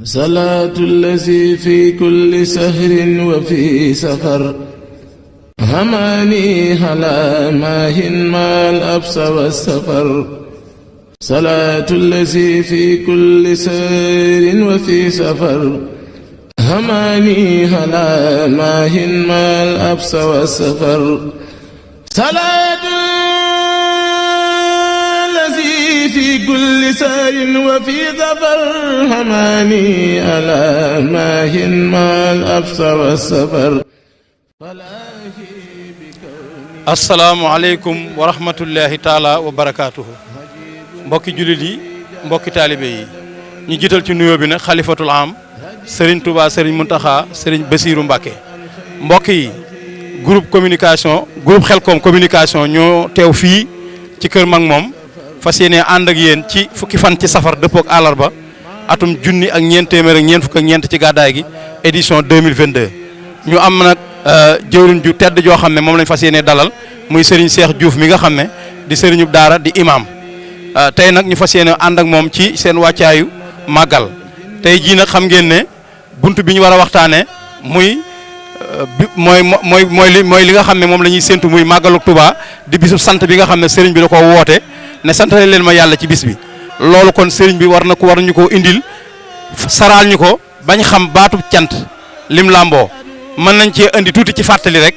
صلاة الذي في كل سهر وفي سفر هماني هلا ماهن ما الأبس والسفر صلاة الذي في كل سهر وفي سفر هماني هلا ماهن ما الأبس والسفر صلاة الذي في كل سهر وفي سفر هماني هلا ماهن ما الأبس والسفر asalaamaaleykum wa rahmatullahi taala wa barakaatuhu mbokki jullit yi mbokki taalibe yi ñu jiital ci nuyoo bi nag xalifatul am Serigne Touba Serigne Mountakha Serigne Bassirou Mbacké mbokk yi groupe communication groupe Xelcom communication ñoo teew fii ci kër mag moom fas yéene ànd ak yéen ci fukki fan ci safar dëppook àllarba atum junni ak ñeent téeméer ak ñeent fukk ak ñeent ci gàddaay gi édition 2022 ñu am nag jëwriñ ju tedd joo xam ne moom lañ fas yéene dalal muy Serigne Cheikh Diouf mi nga xam ne di Serigne daara di imam tey nag ñu fas yéene ànd ak moom ci seen wàccaayu màggal tey jii nag xam ngeen ne bunt bi ñu war a waxtaanee muy mooy li nga xam ne moom la ñuy séntu muy màggalu Touba di bisu sant bi nga xam ne Serigne bi da ko woote ne santale leen ma yàlla ci bis bi loolu kon Serigne bi war ñu ko indil saraal ñu ko bañ xam baatu cant lim làmboo mën nañ cee indi tuuti ci fàttali rek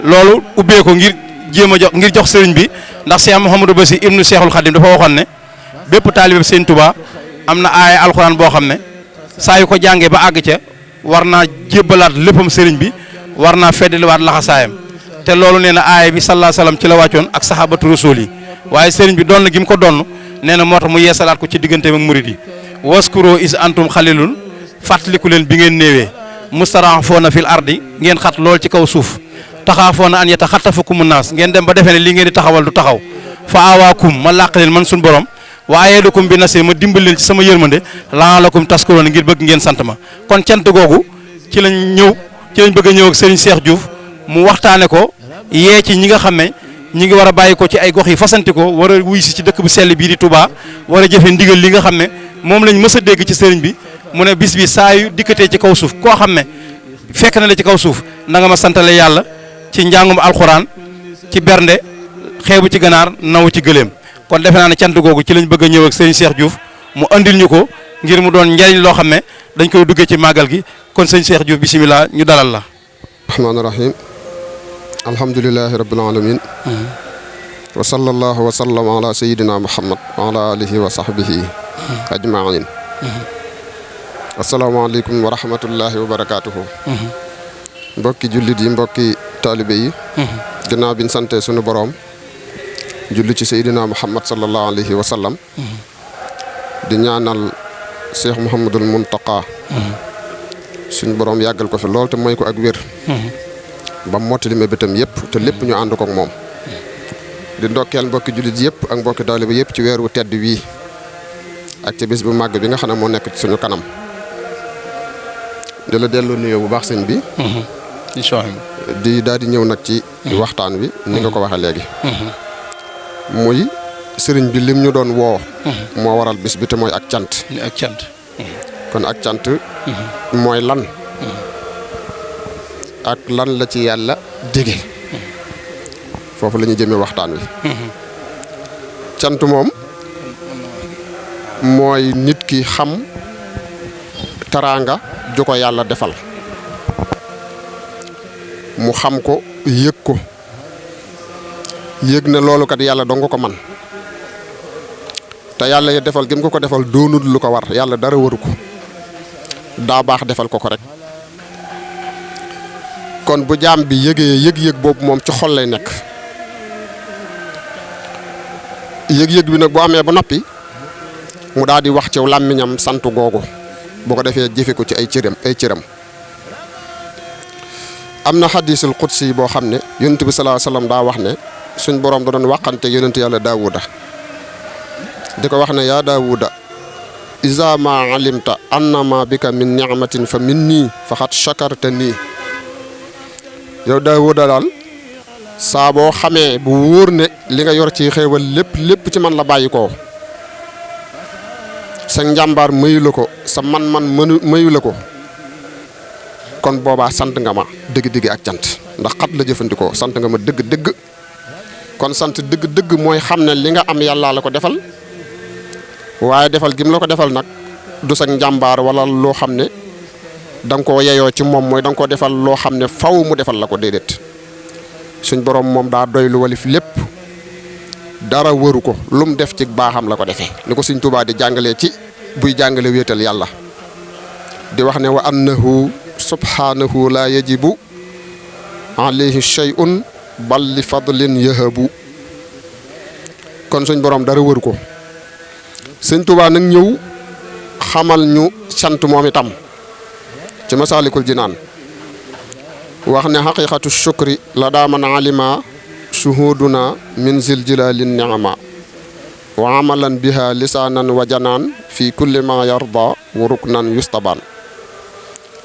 loolu ubbee ko ngir jéem a jox sëriñ bi ndax Cheikh Mouhamadou Bassi ibnu Cheikhul Khadim dafa waxoon ne bépp taalibe Sëriñ Touba am na aaya alxuraan boo xam ne saa yu ko jàngee ba àgg ca war naa jébbalaat léppam sëriñ bi war naa feddaliwaat laxasaayam te loolu nee na aaya bi sallallahu alayhi wasallam ci la wàccoon ak sahabatu rasul yi waaye sëriñ bi doon na gi mu ko donn nee na moo tax mu yeesalaat ko ci digganteem ak murid yi waskuro is antum xalilun fàttaliku leen bi ngeen néewee mustarafoona fil ardi ngeen xat lool ci kaw suuf taxaafoona an yataxattafakumu naas ngeen dem ba defee ne li ngeen di taxawal du taxaw fa awaakum ma làq leen man suñu borom wa ayeedukum bi nasir ma dimbal leen ci sama yërmande laalakum taskuroon ngir bëgg ngeen sant ma kon cant googu ci lañ bëgg a ñëw ak Serigne Cheikh Diouf mu waxtaane ko yee ci ñi nga xam ne ñi ngi war a bàyyi ko ci ay gox yi fasanti ko war a wuy si ci dëkk bu sell bii di Touba war a jëfe ndigal li nga xam ne moom lañ mës a dégg ci sëriñ bi mu ne bis bi saa yu dikkatee ci kaw suuf koo xam ne fekk na la ci kaw suuf na nga ma santale yàlla ci njàngum alxuraan ci bernde xeebu ci ganaar naw ci gëléem kon defe naa ne cant googu ci lañ bëgg a ñëw ak Serigne Cheikh Diouf mu andil ñu ko ngir mu doon njariñ loo xam ne dañ koy duggee ci màggal gi kon Serigne Cheikh Diouf bisimilah ñu dalal la. rahmaani rahim alhamdulilahi rabbil alamin wa sallallahu wa sallam ala sayyidina muhammad wa ala alihi wa sahbihi ajmain asalaamaaleykum wa rahmatullahi wa barakaatuhu. mbokki jullit yi mbokki taalibe yi. ginnaaw bi ñu sante sunu boroom. julli ci Seydina Muhammad sallallahu alayhi wa sallam. di ñaanal Cheikh Mouhamadul Mountakha. suñu boroom yàggal ko fi lool te mooy ko ak wér. ba mottali mébétam yëpp te lépp ñu ànd ko ak moom. di ndokkeel mbokki jullit yëpp ak mbokki taalibe yëpp ci weer wu tedd wii. ak ci bis bu màgg bi nga xam ne moo nekk ci suñu kanam. di la delloo nuyoo bu baax sëñ bi. di daal di ñëw nag ci waxtaan wi ni nga ko waxee léegi. muy sëriñ bi lim ñu doon woo. moo waral bis bi te mooy ak cant. ak cant. kon ak cant. mooy lan. ak lan la ci yàlla dige. foofu la ñuy jëmee waxtaan wi. cant moom. mooy nit ki xam taraanga ju ko yàlla defal mu xam ko yëg ko yëg na loolu kat yàlla dong ko man te yàlla ya defal gëm ko defal doonul lu ko war yàlla dara waru ko daa baax defal ko rek kon bu jaam bi yëgee yëg-yëg boobu moom ci xol lay nekk yëg-yëg bi nag bu amee ba noppi mu daal di wax ci làmmiñam sant googu boo ko defee jëfe ko ci ay cëram am na xadiisul qudsi boo xam ne yonent bi sallallahu alayhi wasallam daa wax ne suñ boroom da doon waxante yonent yàlla daawuda di ko wax ne yaa daawuda iza ma alimta annama bika min ni'matin fa minni faqad shakarta nii yow daawuda daal saa boo xamee bu wóor ne li nga yor ci xéewal lépp ci man la bàyyi koo sa njàmbaar mayu la ko sa man-man mayu la ko kon boobaa sant nga ma dëgg-dëgg ak cant ndax xat la jëfandikoo sant nga ma dëgg-dëgg kon sant dëgg-dëgg mooy xam ne li nga am yàllaa la ko defal waaye defal gi mu la ko defal nag du sa njàmbaar wala loo xam ne da nga koo yeyoo ci moom mooy da nga koo defal loo xam ne faw mu defal la ko déedéet suñ borom moom daa doy lu walif lépp dara wëru ko lu mu def ci baaxam la ko defee ni ko Sëñ Tuubaa di jàngalee ci buy jàngale wéetal yàlla di wax ne wa annahu subhanahu la yajibu alayhi shay'un bal li fadlin yahabu kon suñ borom dara wëru ko Sëñ Tuubaa nag ñëw xamal ñu sant moom itam ci Masaalikul Jinaan wax ne xaqiqatu shukri la daa man alima shuhuduna min zil jilalin ni'ama wa amalan biha lisaanan wa janaan fi kulli ma yarda wa ruknan yustaban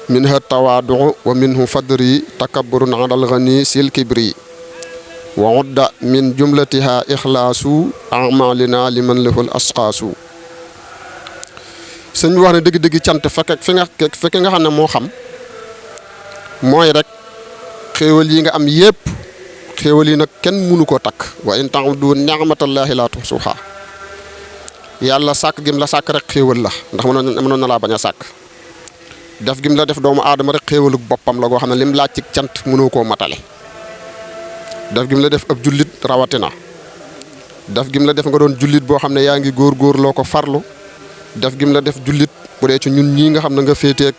minha tawaadu wa minhu fadri takabburun alal ghani sil kibri wa udda min jumlatiha ikhlaasu amalina liman lahul asqaasu sëñ bi wax ne dëgg-dëgg cant fekk nga xam ne moo xam mooy rek xéewal yi nga am yépp xéewal yi nag kenn mënu koo takk wa in ta'uddu ni'matallahi la tuhsuha yàlla sàkk gim la sàkk rek xéewal la ndax mënoon na laa bañ a sàkk def gim la def doomu aadama rek xéewaluk boppam la goo xam ne lim laaj ci cant mënoo koo matale def gim la def ab jullit rawatina def gim la def nga doon jullit boo xam ne yaa ngi góor loo ko farlu def gim la def jullit bu dee ci ñun ñii nga xam ne nga féeteeg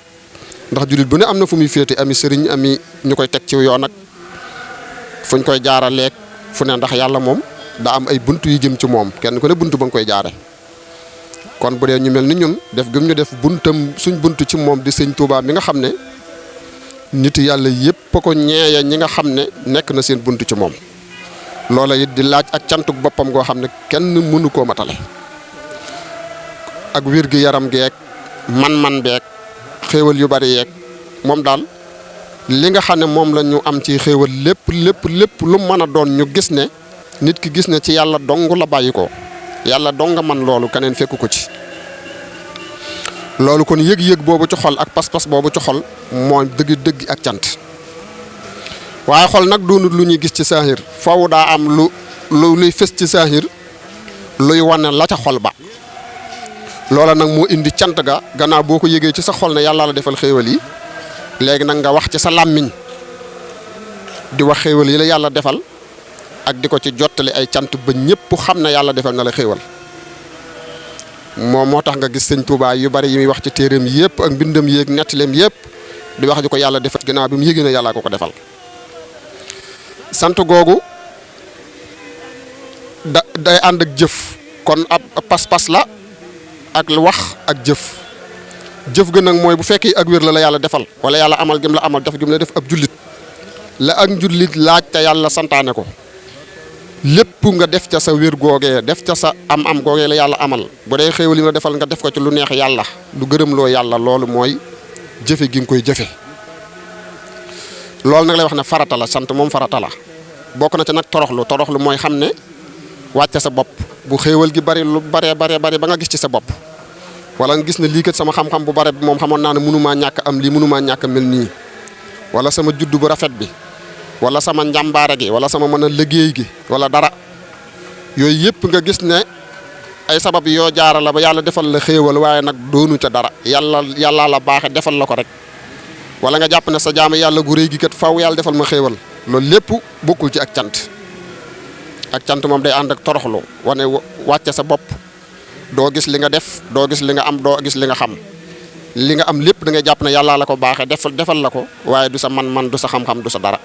ndax jullit bu ne am na fu muy féete ami sëriñ ami ñu koy teg ci yoon ak fuñ koy jaaraleeg fu ne ndax yàlla moom daa am ay bunt yu jëm ci moom kenn ku ne bunt ba nga koy jaare kon bu dee ñu mel ni ñun def gëm ñu def buntam suñ bunt ci moom di Sëñ Tuubaa mi nga xam ne nit yàlla yépp a ko ñeeya ñi nga xam ne nekk na seen bunt ci moom loola it di laaj ak cantuk boppam goo xam ne kenn mënu koo matale ak wér gi yaram geek man-man beek xéewal yu bari yeeg moom daal li nga xam ne moom la ñu am ci xéewal lépp lu mën a doon ñu gis ne nit ki gis ne ci yàlla dong la bàyyi ko yàlla dong nga man loolu keneen fekku ko ci loolu kon yëg-yëg boobu ci xol ak pas-pas boobu ci xol mooy dëgg ak cant waaye xol nag doonut lu ñuy gis ci saahir faw daa am luy fës ci saahir luy wane la ca xol ba loola nag moo indi cant ga gannaaw boo ko yëgee ci sa xol ne yàlla la defal xéewal yi léegi nag nga wax ci sa làmmiñ di wax xéewal yi la yàlla defal ak di ko ci jottali ay cant ba ñëpp xam ne yàlla defal na la xéewal moo tax nga gis Sëñ Tuubaa yu bari yi muy wax ci téereem yëpp ak mbindam yéeg nettaleem yëpp di wax di ko yàlla defal gannaaw bi mu yëgee ne yàllaa ko defal sant googu day ànd ak jëf kon ab pas-pas la ak wax ak jëf ga nag mooy bu fekkee ak wér la yàlla defal wala yàlla amal gim la amal def gim la def ab jullit la ak njullit laaj te yàlla santaane ko lépp nga def ca sa wér googee def ca sa am googee la yàlla amal bu dee xéewal yi la defal nga def ko ci lu neex yàlla lu gërëm loo yàlla loolu mooy jëfe gi nga koy jëfe loolu nag lay wax ne farata la sant moom farata la bokk na ci nag toroxlu mooy xam ne wàcce sa bopp bu xéewal gi bari lu bari ba nga gis ci sa bopp wala nga gis ne lii kat sama xam-xam bu bare bi moom xamoon naa ne mënumaa ñàkk am lii mënumaa ñàkk mel nii wala sama juddu bu rafet bi wala sama njàmbaare gi wala sama mën a liggéey gi wala dara yooyu yëpp nga gis ne ay sabab yoo jaara la ba yàlla defal la xéewal waaye nag doonu ca dara yàlla la baaxe defal la ko rek wala nga jàpp ne sa jaamu yàlla gu réy gi kat faw yàlla defal ma xéewal loolu lépp bokkul ci ak cant moom day ànd ak toroxlu wane wàcce sa bopp doo gis li nga def doo gis li nga am doo gis li nga xam li nga am lépp da ngay jàpp ne yàllaa la ko baaxee defal la ko waaye du sa man-man du sa xam-xam du sa dara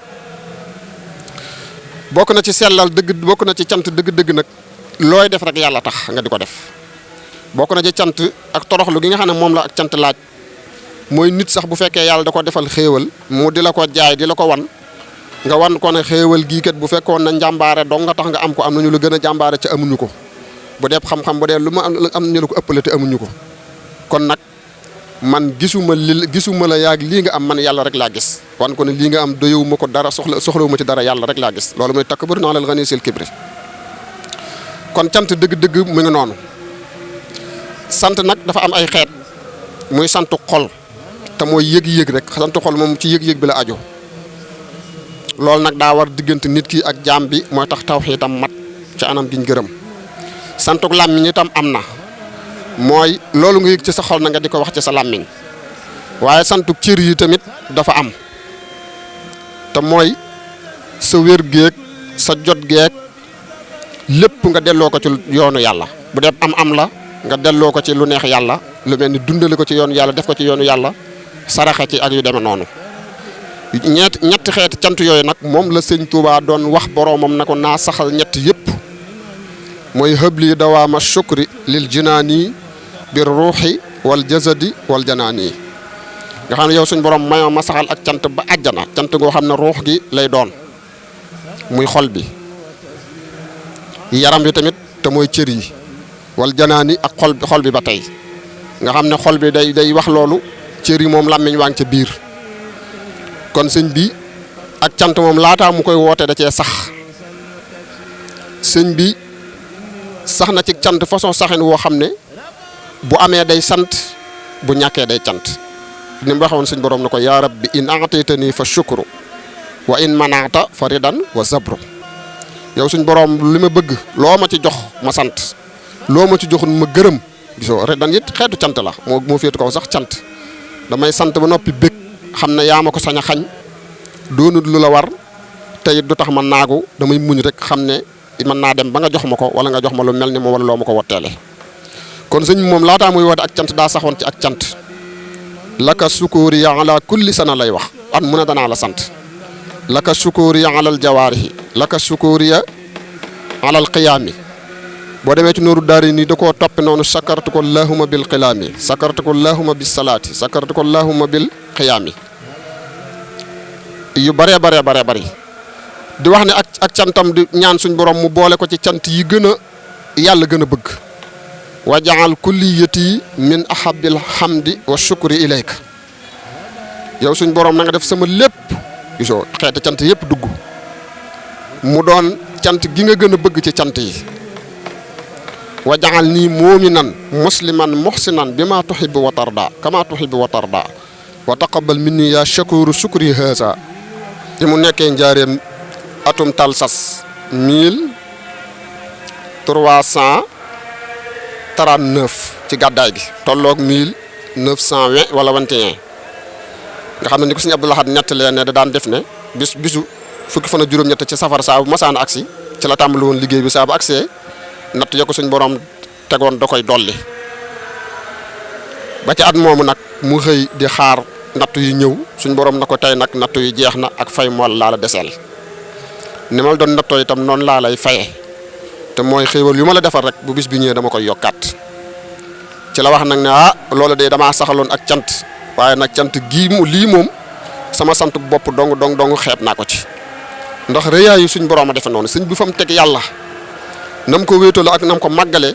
bokk na ci sellal dëgg bokk na ci cant dëgg nag looy def rek yàlla tax nga di ko def bokk na ci cant ak toroxlu gi nga xam ne moom la ak cant laaj mooy nit sax bu fekkee yàlla da ko defal xéewal mu di la ko jaay di la ko wan nga wan ko ne xéewal gii kat bu fekkoon na njàmbaare dong nga tax nga am ko am nañu lu gën a jàmbaare ca amuñu ko bu dee xam-xam bu dee lu ma am ñu la ko ëppale te amuñu ko kon nag man gisuma la yaag lii nga am man yàlla rek laa gis wan ko ne lii nga am doyewu ma ko dara soxlawu ma ci dara yàlla rek laa gis loolu mooy takabburun alal ghani sil kibri kon cant dëgg-dëgg mu ngi noonu sant nag dafa am ay xeet muy santu xol te mooy yëg-yëg rek santu xol moom ci yëg-yëg bi la aju loolu nag daa war diggante nit ki ak jaam bi mooy tax tawhiidam mat ci anam giñ gërëm santuk làmmiñ itam am na mooy loolu nga yëg ci sa xol na nga di ko wax ci sa làmmiñ waaye santuk cër yi tamit dafa am te mooy sa wér géeg sa jot geeg lépp nga delloo ko ci yoonu yàlla bu dee am la nga delloo ko ci lu neex yàlla lu mel ni dundale ko ci yoonu yàlla def ko ci yoonu yàlla saraxe ci ak yu demee noonu ñetti xeeti cant yooyu nag moom la sëñ Touba doon wax boroomam na ko naa saxal ñett yëpp mooy hëbli dawaama shukri lil jinaani bir ruuxi wal jasadi wal janaani nga xam ne yow suñ borom mayoo ma saxal ak cant ba àjjana cant goo xam ne ruux gi lay doon muy xol bi yaram bi tamit te mooy cër yi wal janaani ak xol bi ba tey nga xam ne xol bi day wax loolu cër yi moom làmmiñ waa ngi ca biir kon sëñ bi ak cant moom laataa mu koy woote da cee sax sëñ bi sax na ci cant façon saxin woo xam ne bu amee day sant bu ñàkkee day cant ni mu waxoon suñ borom na ko yaa rabbi in a'taytani fa shukru wa in mana'ta fa ridan wa sabru yow suñ borom li ma bëgg loo ma ci jox ma sant loo ma ci joxul ma gërëm gisoo ridan it xeetu cant la moo féetu kaw sax cant damay sant ba noppi bëgg xam ne yaa ma ko sañ a xañ doonut lu la war te it du tax ma naagu damay muñ rek xam ne mën naa dem ba nga jox ma ko wala nga jox ma lu mel ni moom wala loo ma ko wotteele kon sëñ moom laataa muy woote ak cant daa saxoon ci ak cant laka sukuriya ala kulli sana lay wax at mu ne danaa la sant laka sukuriya alal jawaarihi laka sukuriya alal qiyaami boo demee ci nooru daari nii da koo toppi noonu sakartu ko allahuma bil qilaami sakartu ko allahuma bis salaati sakartu ko allahuma bil qiyaami yu baree bari di wax ne ak cantam di ñaan suñ borom mu boole ko ci cant yi gën a yàlla gën a bëgg wa jaal kulliyati min ahabil hamdi wa shukri ilayka yow suñ borom na nga def sama lépp gisoo xeeti cant yëpp dugg mu doon cant gi nga gën a bëgg ci cant yi wa jaal nii mu'minan musliman muhsinan bi ma tuhibbu wa tarda kama tuhibbu wa tarda wa taqabbal minni ya shakuru shukri haasa di mu nekkee njaareem atum talsas 1339 ci gàddaay gi tolloog 1920 wala 21 nga xam ne ni ko sëñ Abdou Lahad nettalee ne da daan def ne bisu fukki fan ak juróom-ñett ci safar saa bu masaan agsi ci la tàmbali woon liggéey bi saa bu agsee natt ya ko suñ borom tegoon da koy dolli ba ci at moomu nag mu xëy di xaar natt yu ñëw suñ borom na ko tey nag natt yu jeex na ak fay mool laa la deseel ni ma la doon nattoo itam noonu laa lay faye te mooy xéewal yu ma la defal rek bu bis bi ñëwee dama koy yokkaat ci la wax nag ne loolu de damaa saxaloon ak cant waaye nag cant gii lii moom sama sant bopp dong xeeb naa ko ci ndax rëyaayu suñ borom a defe noonu sëñ bi fa mu teg yàlla nam ko wéetale ak nam ko màggale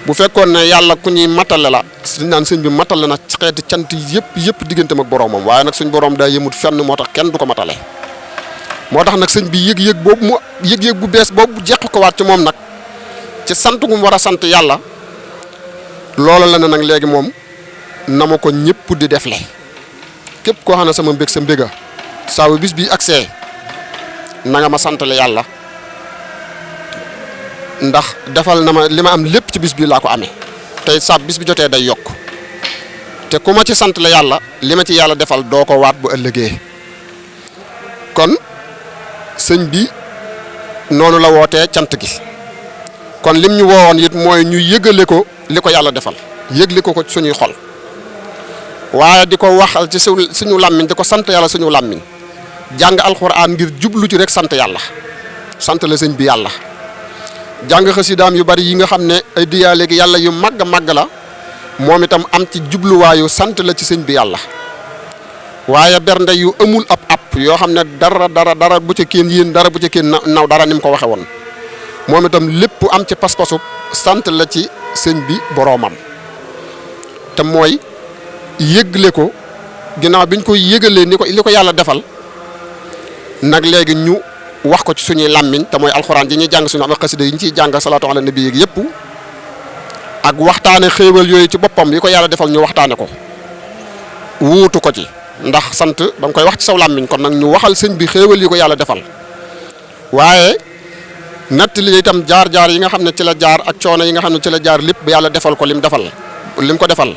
bu fekkoon ne yàlla ku ñuy matale la suñ naan sëñ bi matale na xeeti cant yëpp digganteem ak boromam waaye nag suñ borom daa yëmut fenn moo tax kenn du ko matale moo tax nag sëñ bi yëg-yëg bu bees boobu jeq ko waat ci moom nag ci sant gu mu war a sant yàlla loola la ne nag léegi moom na ma ko ñëpp di defle képp koo xam ne sama mbég sa mbéga saa bu bis bi accès na nga ma santale yàlla ndax defal na ma li ma am lépp ci bis bi laa ko amee tey saa bis bi jotee day yokk te ku ma ci santale yàlla li ma ci yàlla defal doo ko waat bu ëllëgee kon sëñ bi noonu la wootee cant gi kon lim ñu woowoon it mooy ñu yëgale ko li ko yàlla defal yëgle ko suñuy xol waaye di ko waxal ci suñu làmmiñ di ko sant yàlla suñu làmmiñ jàng alxuraan ngir jublu ci rek sant yàlla sant la sëñ bi yàlla jàng xasidaam yu bari yi nga xam ne ay diyaa léegi yàlla yu màgg la moom itam am ci jubluwaayu sant la ci sëñ bi yàlla waaye bernde yu amul ab yoo xam ne dara bu ca kenn yéen dara bu ca kenn naw dara ni mu ko waxe woon moom itam lépp am ci pas-pasu sant la ci sëñ bi boroomam te mooy yëgle ko ginnaaw bi ñu koy yëgalee li ko yàlla defal nag léegi ñu wax ko ci suñuy làmmiñ te mooy alxuraan ji ñuy jàng suñu am xasida yi ñu ciy jàng salaatu ala nabi yeeg yëpp ak waxtaane xéewal yooyu ci boppam yi ko yàlla defal ñu waxtaane ko wuutu ko ci ndax sant ba nga koy wax ci saw làmmiñ kon nag ñu waxal sëñ bi xéewal yi ko yàlla defal waaye natt li itam jaar-jaar yi nga xam ne ci la jaar ak coono yi nga xam ne ci la jaar lépp ba yàlla defal ko lim ko defal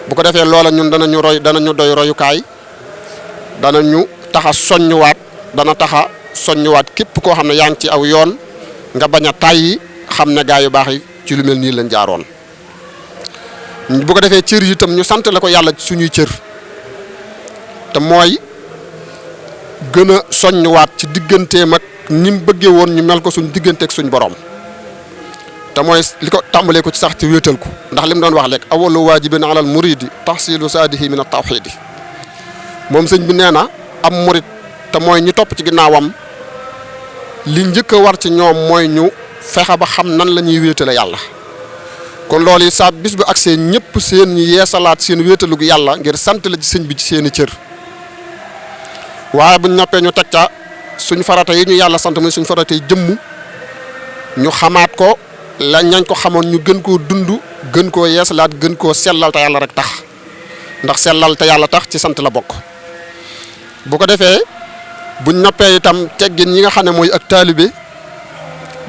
bu ko defee loola ñun danañu doy royukaay danañu taxa soññuwaat dana taxa soññuwaat képp koo xam ne yaa ngi ci aw yoon nga bañ a tàyyi xam ne gaa yu baax yi ci lu mel nii lañ jaaroon bu ko defee cër yi itam ñu sant la ko yàlla suñuy cër te mooy gën a soññuwaat ci digganteem ak ni mu bëggee woon ñu mel ko suñ digganteeg suñ borom te mooy li ko tàmbalee ko ci sax ci wéetal ko ndax li mu doon wax léegi awalu waajibin alal muridi tahsilu saadihi min at-tawhidi moom sëñ bi nee na am murid te mooy ñu topp ci ginnaawam li njëkk a war ci ñoom mooy ñu fexe ba xam nan la ñuy wéetale yàlla kon loolu yi saa bis bu agsee ñëpp seen ñu yeesalaat seen wéetalu yàlla ngir sant la ci sëñ bi ci seeni cër waaye buñ noppee ñu teg ca suñ farata yi ñu yàlla sant muy suñ farata yi jëmm ñu xamaat ko la ñañ ko xamoon ñu gën koo dund gën koo yeesalaat gën koo sellal te yàlla rek tax ndax sellal te yàlla tax ci sant la bokk bu ko defee buñ noppee itam teggin yi nga xam ne mooy ak taalibe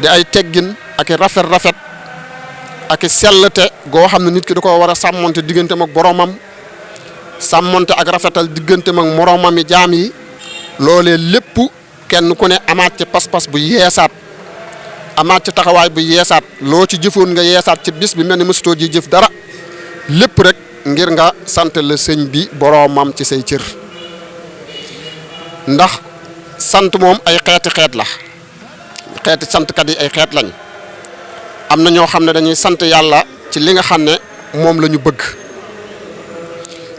di ay teggin ak i rafet ak i sellte goo xam ne nit ki da ko war a sàmmonte digganteem ak boromam sàmmonte ak rafetal digganteem ak moromam yi jaam yi loolee lépp kenn ku ne amaat ci pas-pas bu yeesaat amaat ci taxawaay bu yeesaat loo ci jëfoon nga yeesaat ci bis bi mel ni mësutoo ji jëf dara lépp rek ngir nga sant la sëñ bi boromam ci say cër ndax sant moom ay xeet la xeeti santkat yi ay xeet lañ am na ñoo xam ne dañuy sant yàlla ci li nga xam ne moom la ñu bëgg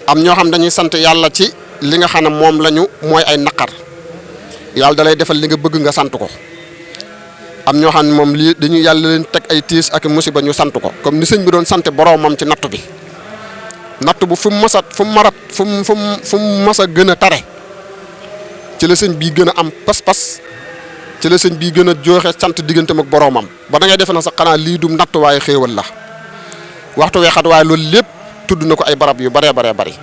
am ñoo xam ne dañuy sant yàlla ci li nga xam ne moom la ñu mooy ay naqar yàlla da lay defal li nga bëgg nga sant ko am ñoo xam ne moom lii dañuy yàlla leen teg ay tiis ak musiba ñu sant ko comme ni sëñ bi doon sant boroomam ci natt bi natt bu fu mu mas a gën a tare ci la sëñ bii gën a am pas-pas ci la sëñ bii gën a joxe sant digganteem ak boroomam ba da ngay defe na sax xanaa lii dum natt waaye xéewal la waxtu weexat waaye loolu lépp tudd na ko ay barab yu baree bari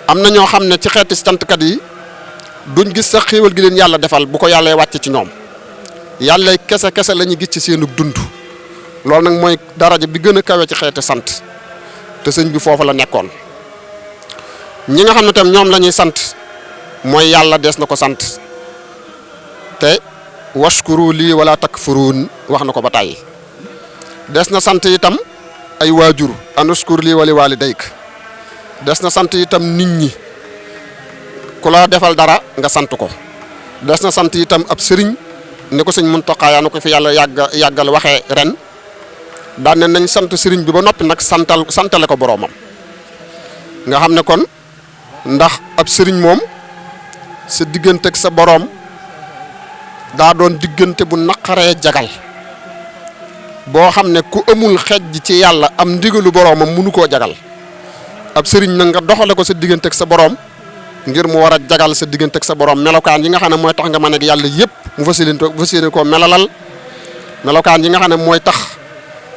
am na ñoo xam ne ci xeeti santkat yi duñ gis sax xéewal gi leen yàlla defal bu ko yàlla wàcc ci ñoom yàlla kese la ñuy gis ci seenu dund loolu nag mooy daraja bi gën a kawe ci xeeti sant te sëñ bi foofu la nekkoon ñi nga xam ne tam ñoom la ñuy sant mooy yàlla des na ko sant te washkuru lii wala takfuruun wax na ko ba tàyyi des na sant itam ay waajur anushkur lii wali walidayk des na sant itam nit ñi ku la defal dara nga sant ko des na sant itam ab sëriñ ni ko sëñ Muntaxa yaa na ko fi yàlla yàggal waxee ren daan ne nañ sant sëriñ bi ba noppi nag santale ko boroomam nga xam ne kon ndax ab sëriñ moom sa diggante ak sa boroom daa doon diggante bu naqaree jagal boo xam ne ku amul xej ci yàlla am ndigalu boroomam mënu koo jagal ab sëriñ nag nga doxale ko sa diggante ak sa boroom ngir mu war a jagal sa diggante ak sa boroom melokaan yi nga xam ne mooy tax nga mën ak yàlla yëpp mu fas yéene koo melalal melokaan yi nga xam ne mooy tax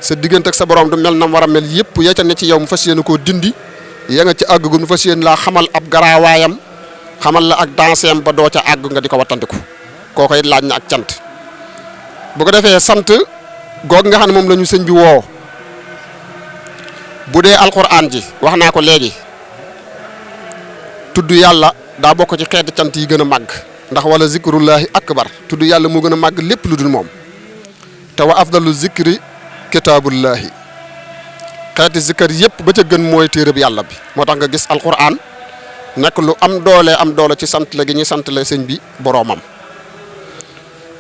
sa diggante ak sa boroom du mel na mu war a mel yëpp ya ca ne ci yow mu fas yéene koo dindi ya nga ci àgg mu fas yéene laa xamal ab garaawaayam xamal la ak danseem ba doo ca àgg nga di ko wattandiku kooku it laaj na ak cant bu ko defee sant goog nga xam ne moom la ñu sëñ bi woo bu dee alxuraan ji wax naa ko léegi tudd yàlla daa bokk ci xeeti cant yi gën a màgg ndax wala zikrullahi akbar tudd yàlla moo gën a màgg lépp lu dul moom te wa afdalu zikri kitaabullahi xeeti zikkar yëpp ba ca gën mooy téereb yàlla bi moo tax nga gis alxuraan nekk lu am doole ci sant la gi ñuy sant la sëñ bi boroomam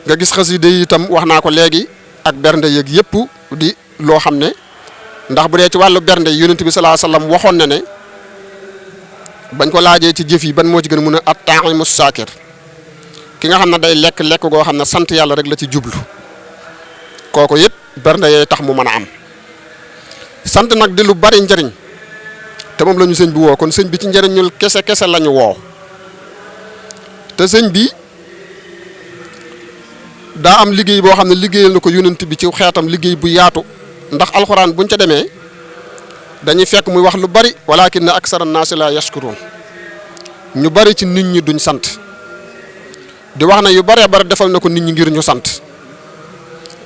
nga gis xasida yi itam wax naa ko léegi ak bernde yeeg yëpp di loo xam ne ndax bu dee ci wàllu bernde yonent bi sallallahu alayhi wasallam waxoon na ne bañ ko laajee ci jëf yi ban moo ci gën a mun a at-ta'imu saakir ki nga xam ne day lekk goo xam ne sant yàlla rek la ci jublu kooku it bernde yooyu tax mu mën a am sant nag di lu bari njëriñ te moom la ñu sëñ bi woo kon sëñ bi ci njëriñul kese la ñu woo te sëñ bi daa am liggéey boo xam ne liggéeyal na ko yonent bi ci xeetam liggéey bu yaatu ndax alxuraan buñ ca demee dañuy fekk muy wax lu bari walakinna aksara naasi la yashkurun ñu bari ci nit ñi duñ sant di wax na yu baree bari defal na ko nit ñi ngir ñu sant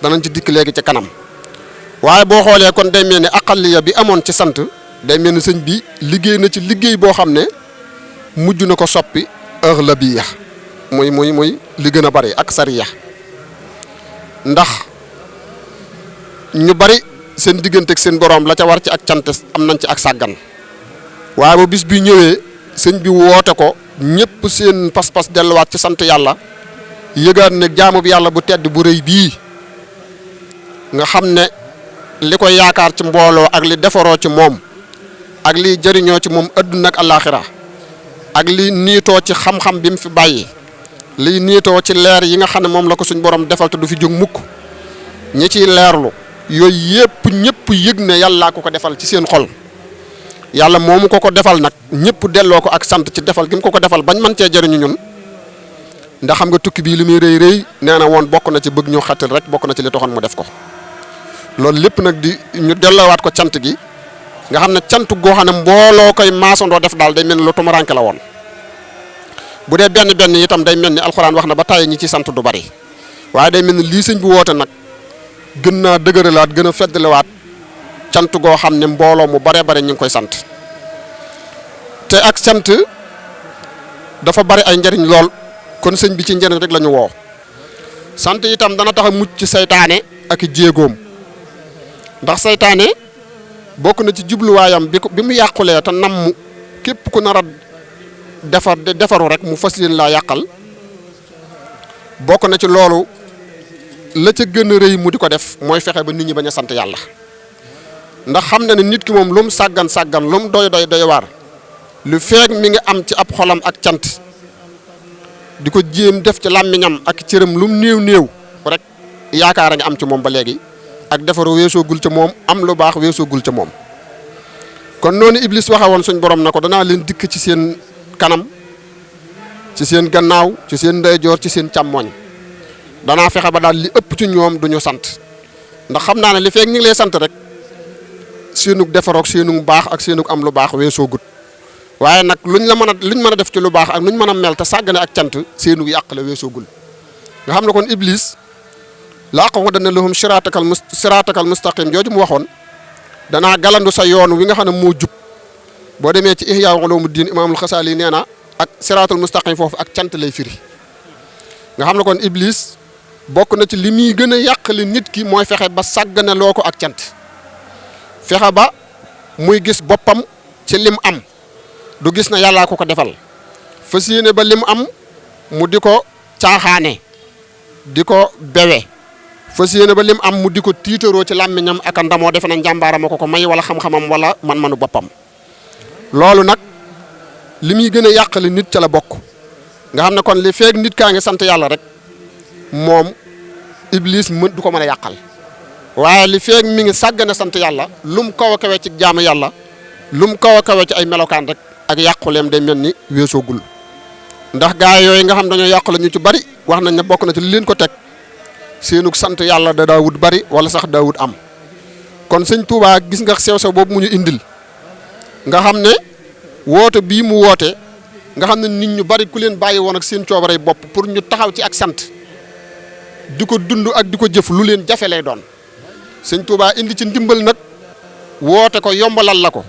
danañ ci dikk léegi ci kanam waaye boo xoolee kon day mel ni aqalliya bi amoon ci sant day mel ni sëñ bi liggéey na ci liggéey boo xam ne mujj na ko soppi aghlabiya muy li gën a bari aksariya ndax ñu bari seen diggante ak seen boroom la ca war ci ak cant am nañ ci ak sàggan waaye bu bis bi ñëwee sëñ bi woote ko ñëpp seen pas-pas delluwaat ci sant yàlla yëgaat ne jaamu bi yàlla bu tedd bu rëy bii nga xam ne li koy yaakaar ci mbooloo ak li defaroo ci moom ak li jëriñoo ci moom adduna ak alaaxira ak li niitoo ci xam-xam bi mu fi bàyyi li niitoo ci leer yi nga xam ne moom la ko suñ borom defal te du fi jóg mukk ñi ciy leerlu yooyu yëpp ñëpp yëg ne yàllaa ko defal ci seen xol yàlla moomu ko defal nag ñëpp delloo ko ak sant ci defal gi mu ko defal bañ mën cee jëriñu ñun ndax xam nga tukki bii li muy rëy rëy nee na woon bokk na ci bëgg ñu xattal rek bokk na ci li taxoon mu def ko loolu lépp nag di ñu delloowaat ko cant gi nga xam ne cant goo xam ne mbooloo koy maasandoo def daal day mel ni lu tumuraanke la woon bu dee benn itam day mel ni alxuraan wax na ba tàyyi ñi ci sant du bari waaye day mel ni lii sëñ bi woote nag gën naa dëgëralaat gën a feddalewaat cant goo xam ne mbooloo mu baree bare ñu ngi koy sant te ak sant dafa bari ay njariñ lool kon sëñ bi ci njariñ rek la ñu woo sant itam dana tax a mucc ci saytaane ak jéegoom ndax saytaane bokk na ci jubluwaayam bi mu yàqulee te namm képp ku nar a defaru rek mu fas yéene laa yàqal bokk na ci loolu la ca gën a rëy mu di ko def mooy fexe ba nit ñi bañ a sant yàlla ndax xam na ne nit ki moom lu mu sàggan lu mu doy waar lu feeg mi ngi am ci ab xolam ak cant di ko jéem def ci làmmiñam ak cëram lu mu néew rek yaakaar a nga am ci moom ba léegi ak defaru weesoogul ca moom am lu baax weesoogul ca moom kon noonu Iblis waxe woon suñ borom na ko danaa leen dikk ci seen kanam ci seen gannaaw ci seen ndeyjoor ci seen càmmooñ danaa fexe ba daal li ëpp ci ñoom duñu sant ndax xam naa ne li feeg ñu ngi lay sant rek seenug defaroog seenug baax ak seenug am lu baax weesoogut waaye nag luñ mën a def ci lu baax ak luñ mën a mel te sàggane ak cant seenug yàq la weesoogul nga xam ne kon Iblis la aqudanna lahum siraatakal mustaqim jooju mu waxoon danaa galandu sa yoon wi nga xam ne moo jub boo demee ci Ihya Ulumuddin Imaamul Xasaali nee na ak siraatul mustaqim foofu ak cant lay firi nga xam ne kon Iblis bokk na ci li muy gën a yàqali nit ki mooy fexe ba sàggane loo ko ak cant fexe ba muy gis boppam ci lim am du gis na yàllaa ko defal fas yéene ba lim am mu di ko caaxaane di ko bewe fas yéene ba lim am mu di ko tiitaroo ci làmmiñam ak ndamoo defe na njàmbaarama ko may wala xam-xamam wala man-manu boppam loolu nag li muy gën a yàqali nit ca la bokk nga xam ne kon li feeg nit kaa ngi sant yàlla rek moom Iblis du ko mën a yàqal waaye li feeg mi ngi sàggane sant yàlla lum kaw a kawe ci jaamu yàlla lum kaw a kawe ci ay melokaan rek ak yàquleem day mel ni weesoogul ndax gaa yooyu nga xam dañoo yàqule ñu ci bari wax nañ ne bokk na ci li leen ko teg seenug sant yàlla da daawut bari wala sax daawut am kon sëñ Touba gis nga sew-sew boobu mu ñu indil nga xam ne woote bii mu woote nga xam ne nit ñu bari ku leen bàyyi woon ak seen coobarey bopp pour ñu taxaw ci ak sant di ko dund ak di ko jëf lu leen jafe lay doon sëñ Touba indi ci ndimbal nag woote ko yombalal la ko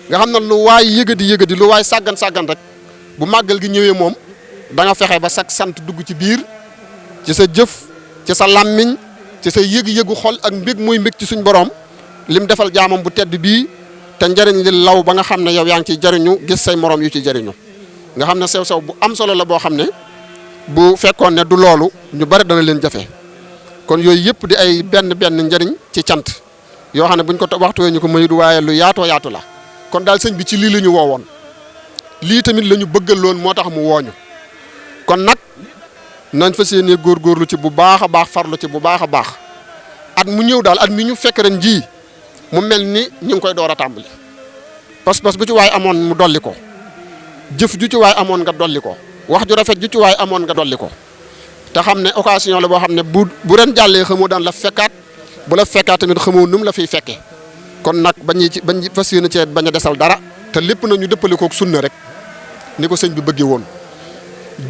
nga xam ne lu waay yëgadi lu waay sàggan rek bu màggal gi ñëwee moom da nga fexe ba sag sant dugg ci biir ci sa jëf ci sa làmmiñ ci sa yëg-yëgu xol ak mbég muy mbég ci suñ borom lim defal jaamam bu tedd bii te njariñ li law ba nga xam ne yow yaa ngi ciy jariñu gis say morom yu ci jariñu nga xam ne sew-sew bu am solo la boo xam ne bu fekkoon ne du loolu ñu bari dana leen jafe kon yooyu yëpp di ay benn njariñ ci cant yoo xam ne buñ ko waxtuwee ñu ko maydu waaye lu yaatoo yaatu la kon daal sëñ bi ci lii la ñu woowoon lii tamit la ñu bëggal loon moo tax mu wooñu kon nag nañ fas yéenee góorgóorlu ci bu baax a baax farlu ci bu baax a baax at mu ñëw daal at mi ñu fekk ren ji mu mel ni ñu ngi koy door a tàmbali pas-pas bu ci waay amoon mu dolli ko jëf ju ci waay amoon nga dolli ko wax ju rafet ju ci waay amoon nga dolli ko te xam ne occasion la boo xam ne bu ren jàllee xamoo daan la fekkaat bu la fekkaa tamit xamoo nu mu la fiy fekkee kon nag bañ fas yéene cee bañ a desal dara te lépp na ñu dëppale kook sunna rek ni ko sëñ bi bëggee woon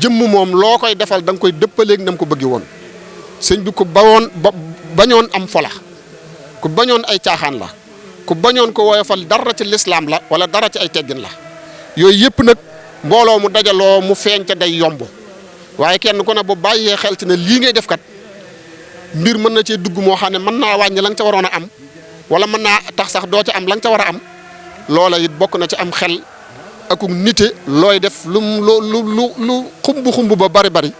jëmm moom loo koy defal da nga koy dëppaleeg na mu ko bëggee woon sëñ bi ku bañoon am fola ku bañoon ay caaxaan la ku bañoon ko woyofal dara ci lislaam la wala dara ci ay teggin la yooyu yëpp nag mbooloo mu dajaloo mu feeñ ca day yomb waaye kenn ku ne bu bàyyee xel ci ne lii ngay def kat mbir mën na cee dugg moo xam ne mën naa wàññi la nga ca waroon a am wala mën naa tax sax doo ca am la nga ca war a am loola it bokk na ci am xel ak nite looy def lu xumb ba bari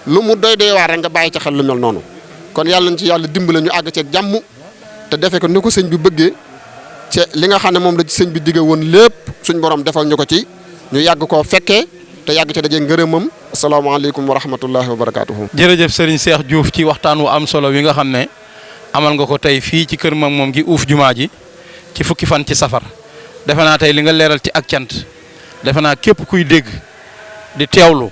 lu mu doy waar rek nga bàyyi ca xel lu mel noonu kon yàlla nañ ci yàlla dimbale ñu àgg ceeg jàmm te defe ko ni ko sëñ bi bëggee ci li nga xam ne moom la ci sëñ bi digge woon lépp suñ borom defal ñu ko ci ñu yàgg koo fekkee te yàgg ci dajee ngërëmam asalaamaaleykum wa rahmatullahi wa barakaatuhu. jërëjëf Serigne Cheikh Diouf ci waxtaan wu am solo wi nga xam ne amal nga ko tey fii ci kër moom gi uuf jumaa ji ci fukki fan ci safar defe naa tey li nga leeral ci ak cant defe naa képp kuy dégg di teewlu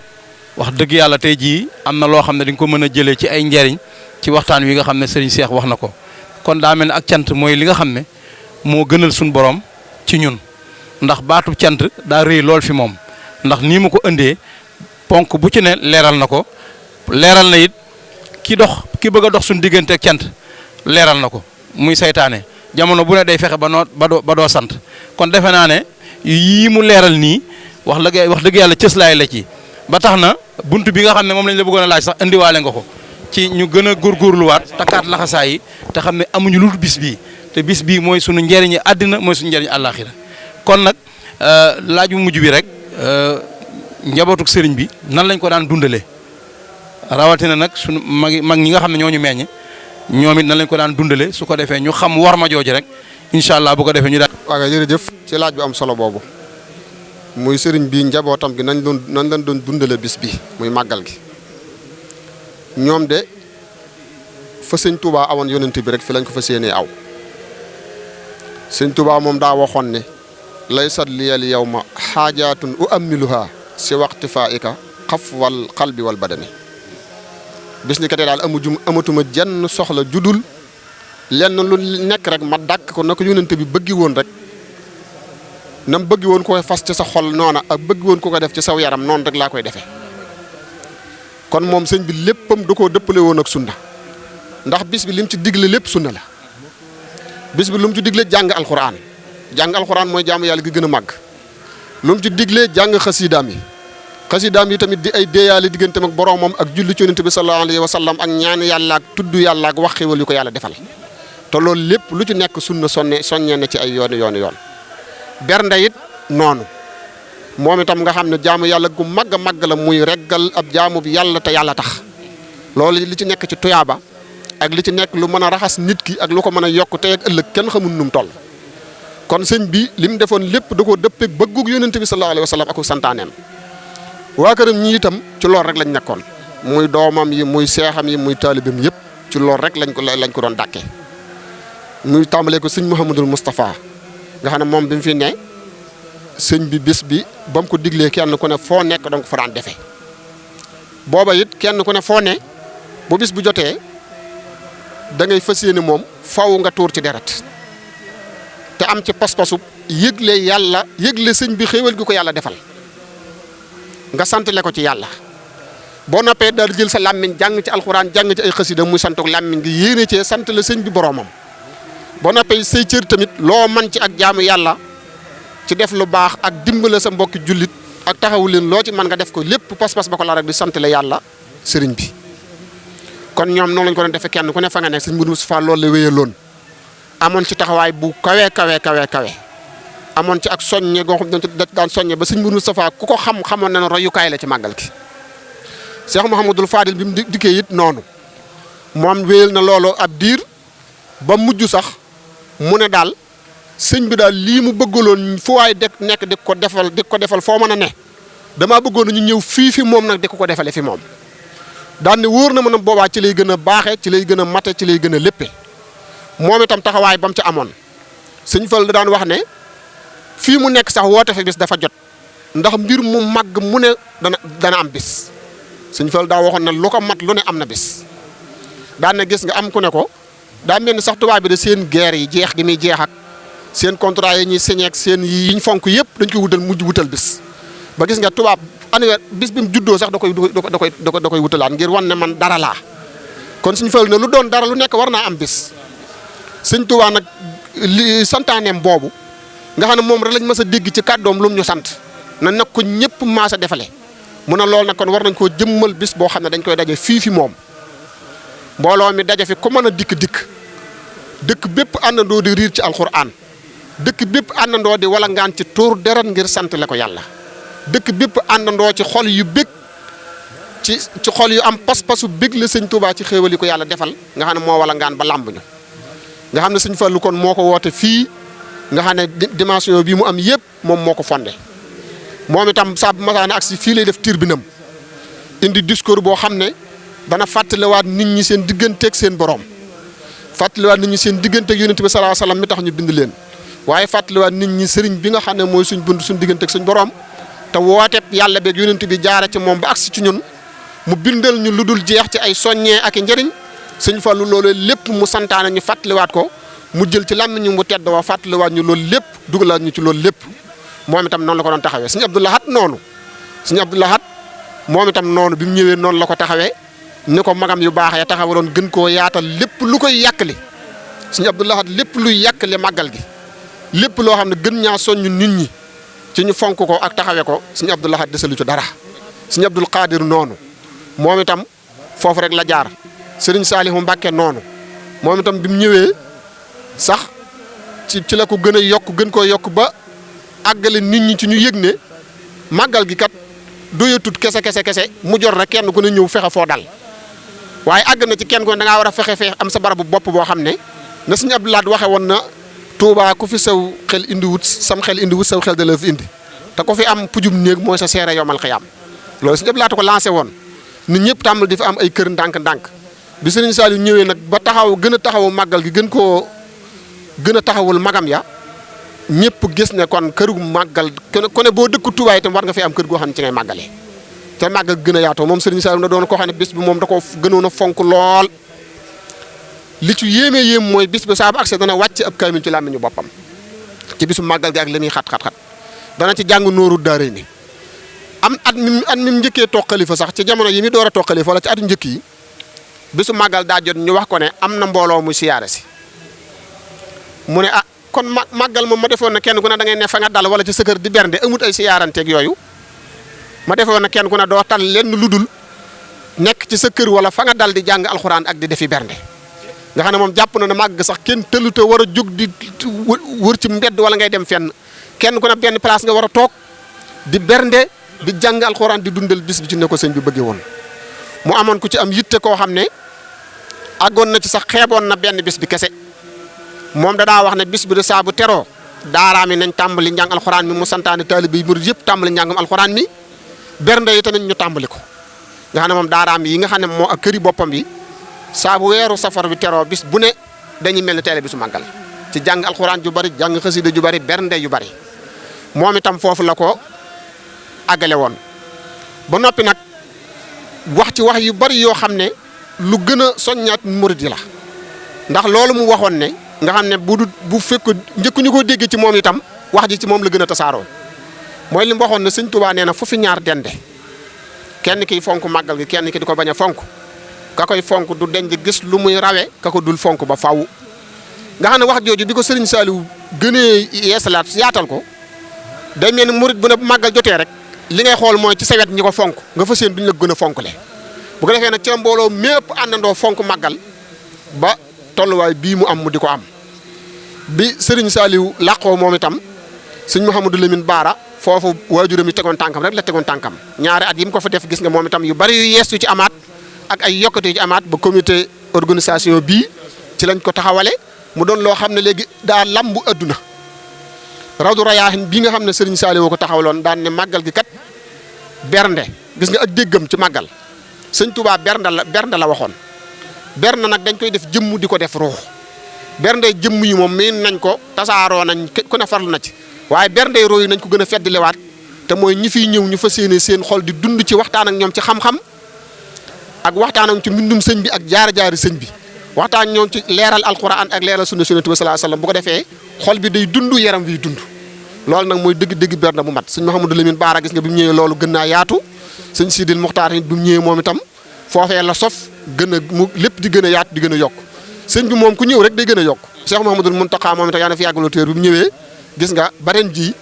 wax dëgg yàlla tey jii am na loo xam ne di nga ko mën a jëlee ci ay njariñ ci waxtaan wi nga xam ne Serigne Cheikh wax na ko kon daa mel ne ak cant mooy li nga xam ne moo gënal suñu borom ci ñun ndax baatu cant daa rëy lool fi moom ndax nii mu ko indee ponk bu ci ne leeral na ko leeral na it ki bëgg a dox suñu diggante ak cant leeral na ko muy saytaane jamono bu ne day fexe ba doo sant kon defe naa ne yii mu leeral nii wax dëgg yàlla cëslaay la ci ba tax na bunt bi nga xam ne moom lañ la bëggoon a laaj sax indiwaale nga ko ci ñu gën a góorgóorluwaat takkaat laxasaay yi te xam ne amuñu lu bis bii te bis bii mooy sunu njëriñi àddina mooy sunu njëriñu àllaaxira kon nag laaj bu mujj bi rek njabootuk sëriñ bi nan lañ ko daan dundalee rawatina nag sunu mag ñi nga xam ne ñoo ñu meññ ñoom it nan lañ ko daan dundalee su ko defee ñu xam war ma jooju rek incha allah bu ko defee ñu daan. waaw jërëjëf ci laaj bu am solo boobu muy sëriñ bi njabootam gi nañ lañ doon dundale bis bi muy màggal gi ñoom de fa sëñ Touba awoon yonent bi rek fi lañ ko fa séenee aw sëñ Touba moom daa waxoon ne laysat liyal yawma xaajaatun uammiluha si waqti faika xaf wal qalbi wal badani bis ni kat daal amatuma jenn soxla judul lenn lu nekk rek ma dàkk ko na ko yonent bi bëggi woon rek nam bëggi woon ko fas ci sa xol noona ak bëggi woon ko def ci saw yaram noonu rek laa koy defee kon moom sëñ bi léppam da koo dëppale woon ak sunna ndax bis bi lim ci digle lépp sunna la bis bi lu mu ci digle jàng alxuraan mooy jaamu yàlla gi gën a màgg lu mu ci digle jàng xasidaam yi tamit di ay déeyaale digganteem ak boroomam ak julli ci yonent bi sallallahu alayhi wa sallam ak ñaan yàlla ak tudd yàlla ak wax xéwal yu ko yàlla defal te loolu lépp lu ci nekk sunna soññee na ci ay yoon bernde it noonu moom itam nga xam ne jaamu yàlla gu màgg a màgg la muy reggal ab jaamu bi yàlla te yàlla tax loolu li ci nekk ci tuyaaba ak li ci nekk lu mën a raxas nit ki ak lu ko mën a yokk tey ak ëllëg kenn xamul nu mu toll kon sëñ bi li mu defoon lépp da koo dëppeeg bëggug yonent bi sallallahu alayhi wa sallam ak santaaneem waa këram ñi itam ci loolu rek lañ nekkoon muy doomam yi muy seexam yi muy taalibam yëpp ci loolu rek lañ ko doon dàkkee muy tàmbalee ko sëñ Mouhamadul Moustapha nga xam ne moom bi mu fi ne sëñ bi bis bi ba mu ko diglee kenn ku ne foo nekk donc fa daan defee booba it kenn ku ne foo ne bu bis bu jotee da ngay fas yéene moom faw nga tuur ci deret te am ci pas-pasu yëgle sëñ bi xéewal gi ko yàlla defal nga santale ko ci yàlla boo noppee daal jël sa làmmiñ jàng ci alxuraan jàng ci ay xasida muy santuk làmmiñ gi yéene cee santale sëñ bi boroomam boo noppee say cër tamit loo man ci ak jaamu yàlla ci def lu baax ak dimbale sa mbokki jullit ak taxawu leen loo ci mën nga def ko lépp pas-pas ba ko la rek di santale yàlla sëriñ bi kon ñoom noonu lañ ko doon defee kenn ku ne fa nga nekk sëñ Mourou Moustapha loolu la wéyaloon amoon ci taxawaay bu kawe amoon ci ak soññe goo xam ne daan soññe ba sëñ Mourou Moustapha ku ko xamoon na ne royukaay la ci màggal gi Cheikh Mouhamadul Fadil bi mu dikkee it noonu moom wéyal na loolu ab diir ba mujj sax mu ne daal sëñ bi daal lii mu bëggaloon fu waay nekk di ko defal foo mën a ne damaa bëggoon ñu ñëw fi moom nag di ko defale fi moom daan ne wóor na ma ne boobaa ci lay gën a baaxee ci lay gën a mate ci lay gën a léppe moom itam taxawaay ba mu ci amoon sëñ Fall da daan wax ne fii mu nekk sax woote fi bis dafa jot ndax mbir mu màgg mu ne dana am bis sëñ Fall daa waxoon ne lu ko mat lu ne am na bis daan na gis nga am ku ne ko daa mel ni sax tubaab bi de seen guerre yi jeex gi muy jeex ak seen contrat yi ñuy signé ak seen yi ñu fonk yëpp dañ koy wutal bis ba gis nga tubaab anniversaire bis bi mu juddoo sax da koy wutalaat ngir wan ne man dara laa kon suñu fal ne lu doon dara lu nekk war naa am bis sëñ Tuubaa nag li santaaneem boobu nga xam ne moom rek lañ mës a dégg ci kàddoom lu mu ñu sant na nag ko ñëpp maas a defale mu ne loolu nag kon war nañ koo jëmmal bis boo xam ne dañ koy daje fii fi moom mbooloo mi daje fi ku mën a dëkk bépp àndandoo di riir ci alxuraan dëkk bépp àndandoo di wala ngaan ci tuur deret ngir sant le ko yàlla dëkk bépp àndandoo ci xol yu bég ci xol yu am pas-pasu bég la sëñ Tuubaa ci xéewal yi ko yàlla defal nga xam ne moo wala ngaan ba làmb ñu nga xam ne sëñ Fallu kon moo ko woote fii nga xam ne dimension bii mu am yëpp moom moo ko fondé moom itam saa bu masaana ak si fii lay def tribunam indi discours boo xam ne dana fàttaliwaat nit ñi seen digganteeg seen borom fàttaliwaat nit ñi seen digganteeg yonent bi sallallahu alayhi wasallam mi tax ñu bind leen waaye fàttaliwaat nit ñi sëriñ bi nga xam ne mooy suñ bunt suñ digganteeg suñ borom te wooteeb yàlla beeg yonent bi jaare ci moom ba agsi ci ñun mu bindal ñu lu dul jeex ci ay soññee ak i njëriñ sëñ Fallu loolu lépp mu santaane ñu fàttaliwaat ko mu jël ci làmmiñ mu tedd wa fàttaliwaat ñu loolu lépp dugalaat ñu ci loolu lépp moom itam noonu la ko doon taxawee sëñ Abdou Lahad noonu sëñ Abdou Lahad moom itam noonu bi mu ñëwee noonu la ko taxawee ni ko magam yu baax ya taxawaloon gën koo yaatal lépp lu koy yàqali sëñ Abdou Lahad lépp luy yàqali màggal gi lépp loo xam ne gën ñaa soññ nit ñi ci ñu fonk ko ak taxawee ko sëñ Abdou Lahad desalu ci dara sëñ Abdul Qadir noonu moom itam foofu rek la jaar sëriñ Saalihu Mbàkke noonu moom itam bi mu ñëwee sax ci la ko gën a yokk gën koo yokk ba àggale nit ñi ci ñu yëg ne màggal gi kat doyatut kese mu jot rek kenn ku ne ñëw fexe foo dal waaye àgg na ci kenn ku ne da ngaa war a fexe am sa barabu bopp boo xam ne na sëñ Abdou Lahad waxe woon na Touba ku fi saw xel indiwut sam xel indiwut saw xel da la fi indi te ku fi am pujum néeg mooy sa seere yomal xiyaam loolu sëñ Abdou Lahad ko lancé woon nit ñëpp tàmbal di fa am ay kër ndànk-ndànk bi sëriñ Saliou ñëwee nag ba gën a taxawu màggal gi gën a taxawul magam ya ñëpp gis ne kon këru màggal ku ne boo dëkk Touba itam war nga fi am kër goo xam ne ci ngay màggalee te màggal gën a yaatoo moom sëriñ Saliou na doon koo xam ne bis bi moom da ko gënoon a fonk lool li ci yéeme mooy bis bi saa bu accès dana wàcc ab kaamil ci làmmiñu boppam ci bisu màggal gi ak li muy xat dana ci jàng nooru daare ni am at mi njëkkee toog xalifa sax ci jamono yi mi door a toog xalifa wala ci atu njëkk yi bisu màggal daa jot ñu wax ko ne am na mbooloo muy siyaare si mu ne kon màggal moom ma defoon na kenn ku ne da ngay ne fa nga dal wala ci sa kër di bernde amut ay siyaaranteeg yooyu ma defoon na kenn ku ne doo tal lenn lu dul nekk ci sa kër wala fa nga dal di jàng alxuraan ak di defi bernde nga xam ne moom jàpp na ne màgg sax kenn tëluta war a jóg di wër ci mbedd wala ngay dem fenn kenn ku ne benn place nga war a toog di bernde di jàng alxuraan di dundal bis bi ci ne ko sëñ bi bëggee woon mu amoon ku ci am yitte koo xam ne àggoon na ci sax xeeboon na benn bis bi kese moom danaa wax ne bis bi de saa bu teroo daaraam yi nañ tàmbali njàng alxuraan mi mu santaane taalibe yi murid yëpp tàmbali njàngum alxuraan mi bernde yi tamit ñu tàmbali ko nga xam ne moom daaraam yi nga xam ne moo ak këri boppam yi saa bu weeru safar bi teroo bis bu ne dañuy mel ni teele bi su màggal ci jàng alxuraan ju bari jàng xasida ju bari bernde yu bari moom itam foofu la ko àggale woon ba noppi nag wax ci wax yu bari yoo xam ne lu gën a soññaat murid yi la ndax loolu mu waxoon ne nga xam ne bu fekk njëkkuñu ko déggee ci moom itam wax ji ci moom la gën a tasaaroo mooy li mu waxoon ne sëñ Tuubaa nee na fu fi ñaar dende kenn kiy fonk màggal gi kenn ki di ko bañ a fonk ka koy fonk du deñ di gis lu muy rawe ka ko dul fonk ba faw nga xam ne wax jooju bi ko sëriñ Saliou gënee yeesalaat yaatal ko day mel ni murid bu ne bu màggal jotee rek li ngay xool mooy ci sa wet ñi ko fonk nga fa seen duñ la gën a fonkle bu ko defee nag ci mbooloo mépp àndandoo fonk màggal ba tolluwaay bii mu am mu di ko am bi sëriñ Saliou làqoo moom itam sëñ Mouhamadou Lamine Baara foofu waajuram yi tegoon tànkam rek la tegoon tànkam ñaari at yi mu ko fa def gis nga moom itam yu bari yu yees yu ci amaat ak ay yokkute yu ci amaat ba comité organisation bii ci lañ ko taxawale mu doon loo xam ne léegi daa lambu adduna Rawdu Rayaahin bii nga xam ne sëriñ Saliou ko taxawaloon daan ne màggal gi kat bernde gis nga ak déggam ci màggal sëñ Touba bernde la waxoon bernde nag dañ koy def jëmm di ko def ruux bernde jëmm yi moom miin nañ ko tasaaroo nañ ku ne farlu na ci waaye bernde ruux yi nañ ko gën a feddliwaat te mooy ñi fiy ñëw ñu fas yéene seen xol di dund ci waxtaan ak ñoom ci xam-xam ak waxtaan ak ci mbindum sëñ bi ak jaari sëñ bi waxtaan ñoom ci leeral alquran ak leeral sunna Yonent bi sallallahu alayhi wasallam bu ko defee xol bi day dund yaram wi dund loolu nag mooy dëgg-dëgg bernde bu mat sëñ Mouhamadou Lamine Bara gis nga bi mu ñëwee loolu gën naa yaatu sëñ Sidil Muxtaar bi mu ñëwee moom itam foofee la sof gën a mu lépp di gën a yaatu di gën a yokk sëñ bi moom ku ñëw rek day gën a yokk Cheikh Mouhamadoul Mountakha moom itam yaa na fi yàggaloo téer bi mu ñëwee gis nga baren ji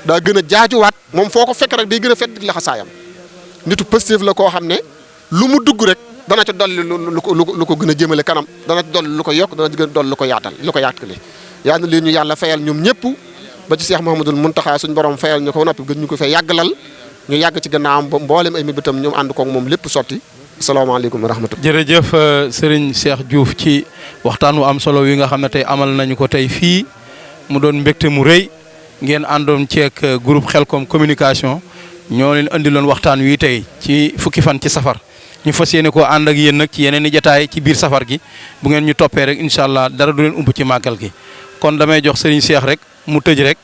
daa gën a jaajuwaat moom foo ko fekk rek day gën a fett la xasaayam nitu Pastef la koo xam ne lu mu dugg rek dana ca dolli lu ko gën a jëmale kanam dana ca dolli lu ko yokk dana gën a dolli lu ko yaatale yal na leen ñu yàlla fayal ñoom ñëpp ba ci Cheikh Mouhamadoul Mountakha suñu borom fayal ñu ko noppi gën ñu ko fay yàggalal ñu yàgg ci gannaawam ba mboolem ay mébétam ñoom ànd koog moom lépp sotti asalaamaaleykum wa rahmatulah. jërëjëf Serigne Cheikh Diouf ci waxtaan wu am solo wi nga xam ne tey amal nañu ko tey fii mu doon mbégte mu rëy ngeen àndoon ceeg groupe Khelcom communication ñoo leen andiloon waxtaan wi tey ci fukki fan ci safar ñu fas yéene koo ànd ak yéen nag ci yeneen i jotaay ci biir safar gi bu ngeen ñu toppee rek incha allah dara du leen ump ci màggal gi kon damay jox Serigne Cheikh rek mu tëj rek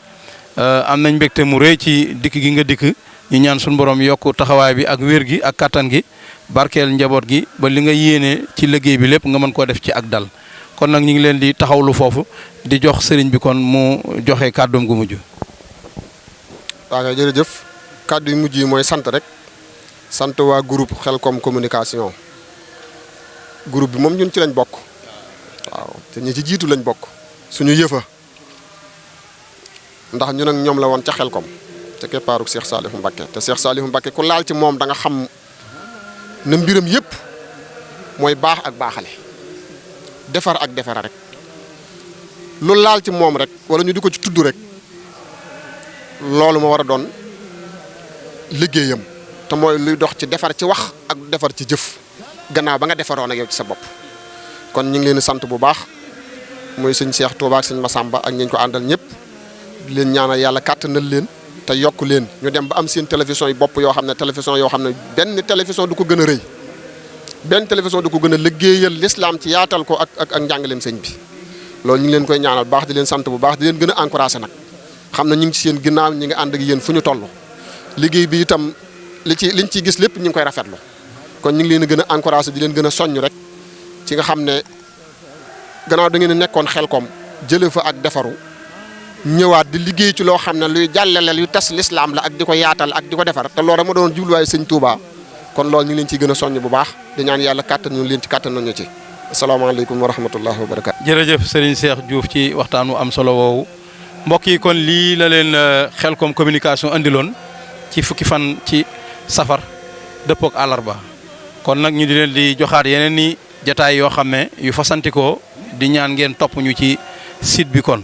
am nañ mbégte mu rëy ci dikk gi nga dikk ñu ñaan suñu borom yokk taxawaay bi ak wér gi ak kattan gi barkeel njaboot gi ba li nga yéene ci liggéey bi lépp nga mën koo def ci ak dal kon nag ñu ngi leen di taxawlu foofu di jox sëriñ bi kon mu joxe kàddoom gu mujj. waaw jërëjëf kàddu yu mujj yi mooy sant rek sant waa groupe Khelcom communication groupe bi moom ñun ci lañ bokk waaw te ñi ci jiitu lañ bokk suñu yëfa ndax ñun ak ñoom la woon ca Khelcom te keppaaruk Cheikh Saliou Mbacké te Cheikh Saliou Mbacké ku laal ci moom da nga xam na mbiram yëpp mooy baax ak baaxale defar ak defara rek lu laal ci moom rek wala ñu di ko ci tudd rek loolu moo war a doon liggéeyam te mooy luy dox ci defar ci wax ak defar ci jëf gannaaw ba nga defaroon ak yow ci sa bopp kon ñu ngi leen di sant bu baax muy sëñ Cheikh Touba ak sëñ Massamba ak ñi ñu ko àndal ñëpp di leen ñaanal yàlla kàttanal leen te yokk leen ñu dem ba am seen télévision yi bopp yoo xam ne benn télévision du ko gën a rëy benn télévision du ko gën a liggéeyal l'islam ci yaatal ko ak njàngaleem sëñ bi loolu ñu ngi leen koy ñaanal baax di leen sant bu baax di leen gën a encouragé nag xam na ñu ngi ci seen ginnaaw ñi ngi ànd ak yéen fu ñu toll liggéey bi itam liñ ciy gis lépp ñu ngi koy rafetlu kon ñu ngi leen a gën a encouragé di leen gën a soññ rek ci nga xam ne gannaaw da ngeen a nekkoon Khelcom jëlee fa ak defaru ñëwaat di liggéey ci loo xam ne luy jàllale luy tas l'islam la ak di ko yaatal ak di ko defar te loolu ma doon jubluwaay sëñ Touba kon loolu ñu ngi leen ciy gën a soññ bu baax di ñaan yàlla kàttan ñu leen ci kàttan nañu ci asalaamaaleykum wa rahmatullahi wa barakaatu. jërëjëf Serigne Cheikh Diouf ci waxtaan wu am solo woowu mbokk yi kon lii la leen Khelcom communication andiloon ci fukki fan ci safar dëppook àllarba kon nag ñu di leen di joxaat yeneen ni jataay yoo xam ne yu fasantikoo di ñaan ngeen topp ñu ci site bi kon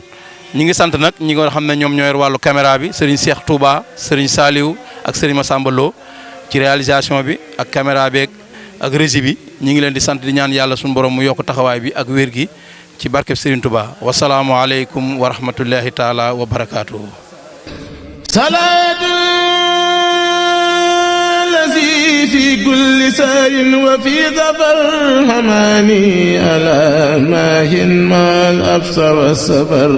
ñi ngi sant nag ñi nga xam ne ñoom ñoo yor wàllu caméra bi Serigne Cheikh Touba Serigne Saliou ak Serigne Massamba Lo ci réalisation bi ak caméra bi ak régie bi ñi ngi leen di sant di ñaan yàlla suñu borom mu yokk taxawaay bi ak wér gi ci barkeb Serigne Touba wasalaamu aleykum wa rahmatullahi taala wa barakaatuhu. salaatu lazi fi kulli sayrin wa fi safar hamani ala mahin mal absa wa safar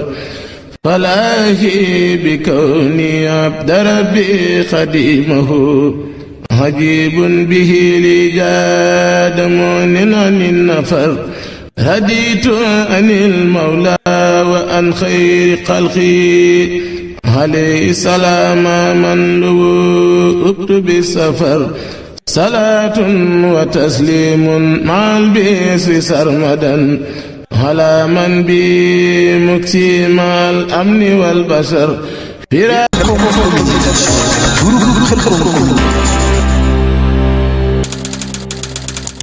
فلاهي بكوني عبد ربي خديمه عجيب به لي جاد مؤمن عن النفر هديت عن المولى وعن خير خلقي عليه السلام من لبؤت بالسفر صلاة وتسليم مع البئس سرمدا على من بمكسيم الأمن والبشر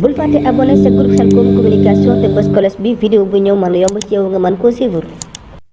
bul fàtte abonné sa groupe Khelcom communication te bës cloche bi vidéo bu ñëw mën a yomb ci yow nga mën koo suivre